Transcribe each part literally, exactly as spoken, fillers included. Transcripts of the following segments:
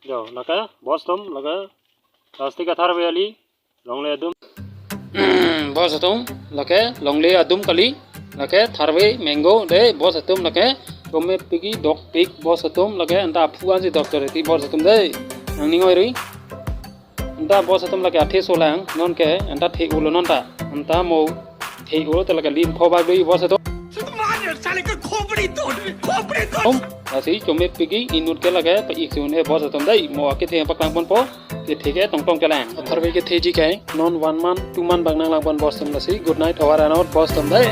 Jo, lake, bos atum, lake, plastic atharve kali, longle adum. Bos atum, lake, longle adum kali, lake, tharve mango, de, bos atum, lake, chomepikji dokpik, bos atum, lake, anta aphu ansi doktor ti, bos atum, de, nangning oi ri. Anta bos atum lake athe solang, nonke, anta the-olo nonta. Anta mo the-olo te lake lin pho bak doi bos atum. मार साले का खोपड़ी तोड़, खोपड़ी तोड़। Om, lasi chomepikji inut ke lake pa-ik si un-e bos atum dei, mo akethe paklang ponpo, kethe ke tongtong kelang. Atharve kethe ji ke, non one month, two month bak nanglang pon bos atum lasi, good night, over and out bos atum dei.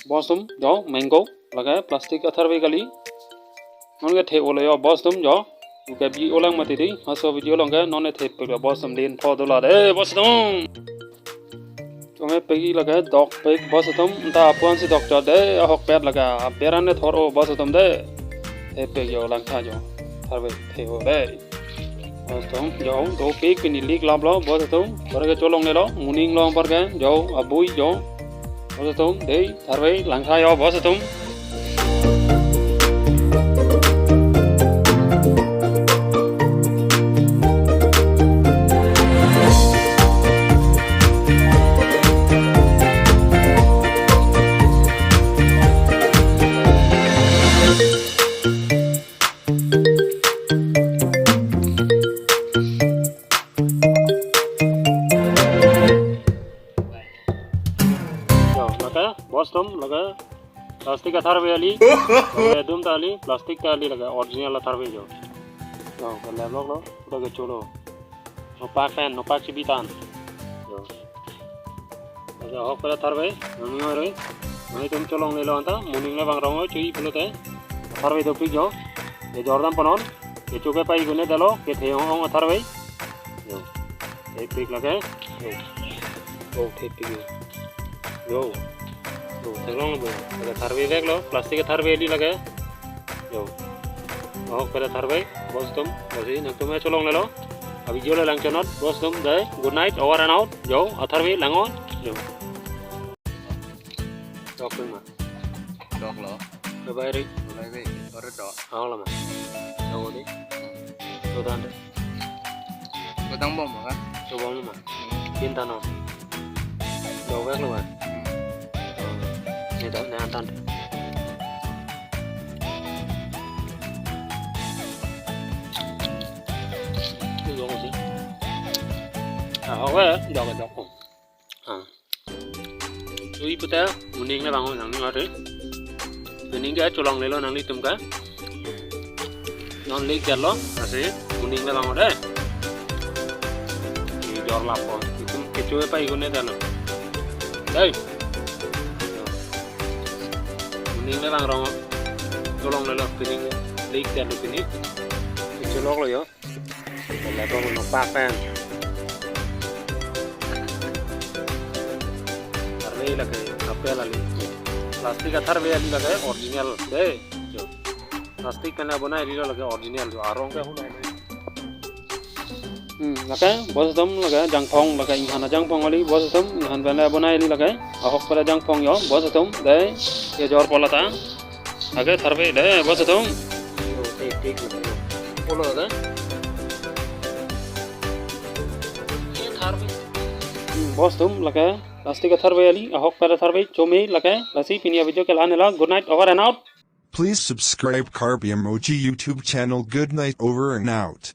Bos atum, jo, mango, lake plastic atharve kali. Nonke the-olo jo, bos atum, jo. Uke bi olang mati dei, laso video along ke, nonke thepik jo, bos atum lin pho dola de, bos atum. Chomepikji lake dokpik, bos atum, anta aphu ansi doktor de, ahokpet lake, aberan ne thor-o, bos atum de. Thepik jo, langtha jo, tharve the-o de. Bos atum, jo, dopik pini lik laplo, bos atum, bor ke cholonglelo, moning long bor ke, jo, abui jo. Bos atum, dei, tharve, langtha jo, bos atum. Jo, lake, bos atum, lake, plastic atharve kali. Lake adum ta kali, plastic ta kali, lake original atharve jo. Jo, ke leblok lo, uta ke cholo. Nopak pen, nopak chibi tan. Jo. Lake ahokpet atharve, nangning oi ri. Nanglitum cholonglelo anta, moning le bang rong-o, chui pulote. Atharve dopik jo. Kejor dam ponon. Kecho ke pa-ik un-e detlo, kethe ong ong atharve. Jo. Thepik lake. Jo. Jo, thepik jo. Jo. Jo, theklong bo. Lake tharve veklo, plastic atharve kali lake. Jo. Ahokpet atharve, bos atum, lasi nangtum cholonglelo. Avideo le lang chonot, bos atum, dei, good night, over and out. Jo, atharve lang-o. Jo. Dok ma. Doklo. Bye bye ri. Bye bye. Ore dok. Ahok lama. Dok di. Dodan. Kodang bom ka? Dobom ma. Pinta no. Dovek lo ma. Ni dan ni antan. Itu dong sih. Ah, oke, dok dok. Ah. Ui puta, moning le bang-o nangning oi ri. Moning ke cholonglelo nanglitum ke. Non lik detlo, lasi moning le bang-o de. Kejor lapo, itum kecho pa-ik un-e detlo. Dei. Moning le bang rong-o. Cholonglelo pini, lik detlo pini. Kecholoklo jo. Lake nopak pen. Tharve lake apel kali. Plastic atharve kali lake original de. Jo. Plastic pen abonai kali lake original jo. Arong ke hula. Hmm, lake bos atum lake jangphong lake inghan ajangphong kali bos atum inghan pen abonai kali lake. Ahokpet ajangphong jo bos atum de. Kejor polata. Lake tharve de, bos atum. Yo, tik, tik, yo. Polo de. Ye tharve. Hmm, bos atum, lake plastic atharve kali, ahokpet atharve, chome, lake, lasi pini avideo ke la-an helo, good night, over and out. Please subscribe Karbi Emoji YouTube channel, good night, over and out.